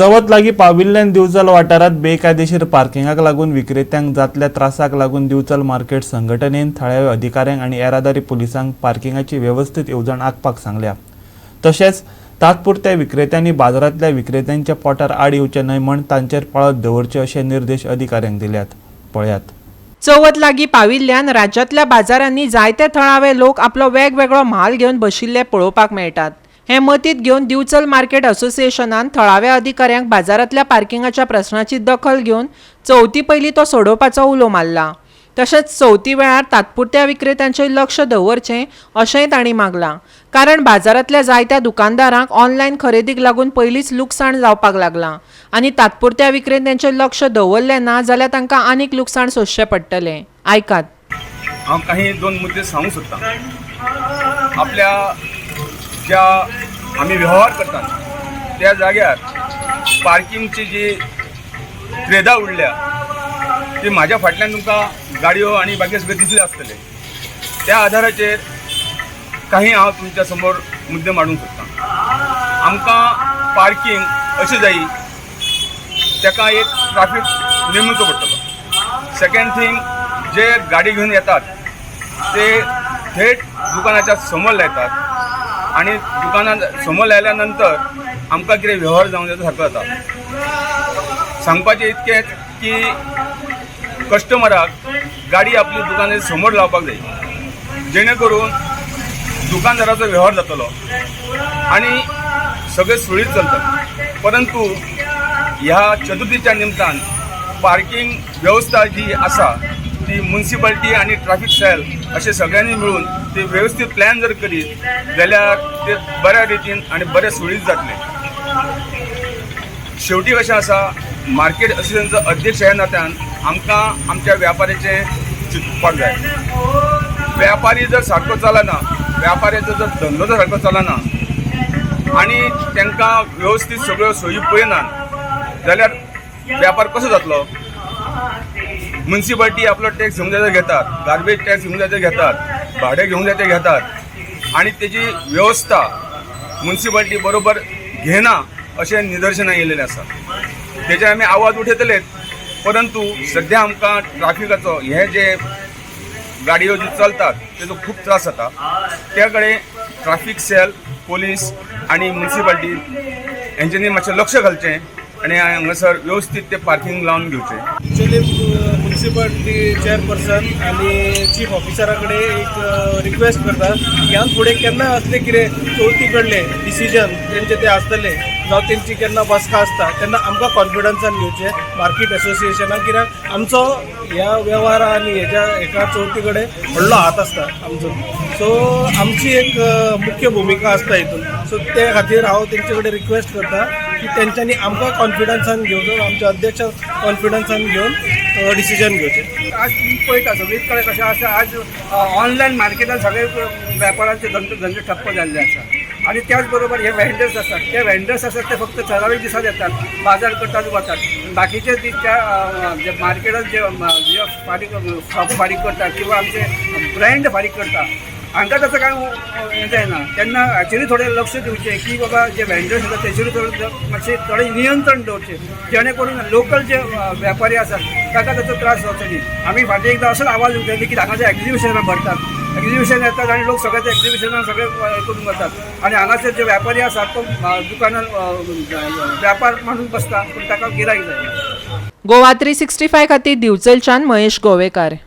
चवथ लागीं पाविल्ल्यान दिवचल वाठारांत बेकायदेशीर पार्किंगाक लागून विक्रेत्यांक जातल्या त्रासाक लागून दिवचल मार्केट संघटनेन थळाव्या अधिकाऱ्यांक आनी येरादारी पुलिसांक पार्किंगाची वेवस्थीत येवजण आंखपाक सांगल्या. तशेंच तात्पुरत्या विक्रेत्यांनी बाजारांतल्या विक्रेत्यांच्या पोटार आड येवचें न्हय म्हण तांचेर पाळत दवरचें अशे निर्देश अधिकाऱ्यांक दिल्यात. पळयात. चवथ लागीं पाविल्ल्यान राज्यांतल्या बाजारांनी जायते थळावे लोक आपलो वेगवेगळो म्हाल घेवन बशिल्ले पळोवपाक मेळटात. हें मतींत घेवन दिवचल मार्केट असोसिएशनान थळाव्या अधिकाऱ्यांक बाजारांतल्या पार्किंगाच्या प्रस्नाची दखल घेवन चवथी पयलीं तो सोडोवपाचो उलो मारला. तशेंच चवथी वेळार तात्पुरत्या विक्रेत्यांचेर लक्ष दवरचें अशेंय तांणी मागलां, कारण बाजारांतल्या जायत्या दुकानदारांक ऑनलायन खरेदीक लागून पयलींच लुकसाण जावपाक लागलां आनी तात्पुरत्या विक्रेत्यांचेर लक्ष दवरलें ना जाल्यार तांकां आनीक लुकसाण सोंसचें पडटलें. आयकात. हांव काही दोन मुद्दे सांगूंक सोदतां. आपल्या ज्या आमी वेव्हार करतात त्या जाग्यार पार्किंगची जी त्रेदा उडल्या ती म्हाज्या फाटल्यान तुमकां गाडयो आनी बाकी सगळें दिसले आसतले. त्या आधाराचेर काही हांव तुमच्या समोर मुद्दे मांडूंक सोदतां. आमकां पार्किंग अशें जायी, ताका एक ट्राफीक नेमचो पडटलो. सेकंड थिंग, जे गाडी घेवन येतात ते थेट दुकानाच्या समोर लायतात आनी दुकाना समोर लायल्या नंतर आमकां कितें वेव्हार जावंक जाय तो सारको जाता. सांगपाचें इतकेंच की कस्टमराक गाडी आपली दुकानाच्या समोर लावपाक जाय, जेणे करून दुकानदाराचो वेव्हार जातलो आनी सगळें सुरळीत चलतलें. परंतु ह्या चतुर्थीच्या निमतान पार्किंग वेवस्था जी आसा ती मुन्सिपाल्टी आनी ट्राफीक सेल अशें सगळ्यांनी मिळून ते वेवस्थीत प्लॅन जर करीत जाल्यार ते बऱ्या रितीन आनी बरें सुरळीत जातलें. शेवटी कशें आसा, मार्केट असोसिएशनचो अध्यक्ष ह्या नात्यान आमकां आमच्या व्यापाऱ्याचें चिंतपाक जाय. व्यापारी जर सारको चलना, व्यापाऱ्याचो जर धंदो जर सारको चलना आनी तांकां वेवस्थीत सगळ्यो सोयी पळयनात जाल्यार व्यापार कसो जातलो? मुन्सिपाल्टी आपलो टॅक्स घेवंक जाय ते घेतात, गार्बेज टॅक्स घेवंक जाय ते घेतात, भाडें घेवंक जाय ते घेतात आनी तेजी वेवस्था मुन्सिपाल्टी बरोबर घेना अशें निदर्शनां येयलेलें आसा. तेजेर आमी आवाज उठयतलेच, परंतु सद्या आमकां ट्राफिकाचो हे जे गाडयो ज्यो चलतात तेजो खूब त्रास जाता. त्या कडेन ट्राफीक सेल, पोलीस आनी मुन्सिपाल्टी हेंच्यांनी मातशें लक्ष घालचें आनी हांगासर वेवस्थीत तें पार्किंग लावन घेवचें. एक्चुअली मुन्सिपालिटी चेअरपर्सन आनी चीफ ऑफिसरा कडेन एक रिक्वेस्ट करता, ह्यान फुडें केन्ना असलें कितें चवथी कडलें डिसिजन तेंचे ते आसतले जावं तेंची केन्ना बसका आसता तेन्ना आमकां कॉन्फिडन्सान घेवचें मार्केट एसोसिएशनाक, कित्याक आमचो ह्या वेव्हारा आनी हेज्या हेका चवथी कडेन व्हडलो हात आसता आमचो. सो आमची एक मुख्य भुमिका आसता हितून. सो ते खातीर हांव तेंचे कडेन रिक्वेस्ट करता की तेंच्यांनी आमकां कॉन्फिडन्सान घेवन, आमच्या अध्यक्ष कॉन्फिडन्सान घेवन डिसिजन घेवचें. आज तुमी पळयता सगळीच कडेन कशें आसा, आज ऑनलायन मार्केटान सगळे वेपाराचे धंदे ठप्प जाल्ले आसा आनी त्याच बरोबर हे व्हेंडर्स आसात, ते व्हेंडर्स आसात ते फक्त ठरावीक दिसात येतात, बाजार करतात, वतात. बाकीचे दीस त्या जे मार्केटात जे जे फारीक शॉप फारीक करतात किंवा आमचे ब्रँड फारीक करता, हांकां ताचो कांय हें जायना. तेन्ना हाचेरूय थोडें लक्ष दिवचें की बाबा जे व्हेंडर्स आसात तेचेरूय थोडें मातशें थोडें नियंत्रण दवरचें, जेणे करून लोकल जे वेपारी आसात ताका ताचो त्रास जावचो न्ही. आमी फाटीं एकदां असोच आवाज उठयलो की हांगा जे एग्जिबिशनां भरतात, एग्जिबिशन येतात आनी लोक सगळे ते एग्जिबिशनां सगळे हें करून वतात आनी हांगासर जे व्यापारी आसात तो दुकानान व्यापार मांडून बसता, पूण ताका गिरायक जायना. गोवा 365 खातीर दिवचलच्यान महेश गोवेकार.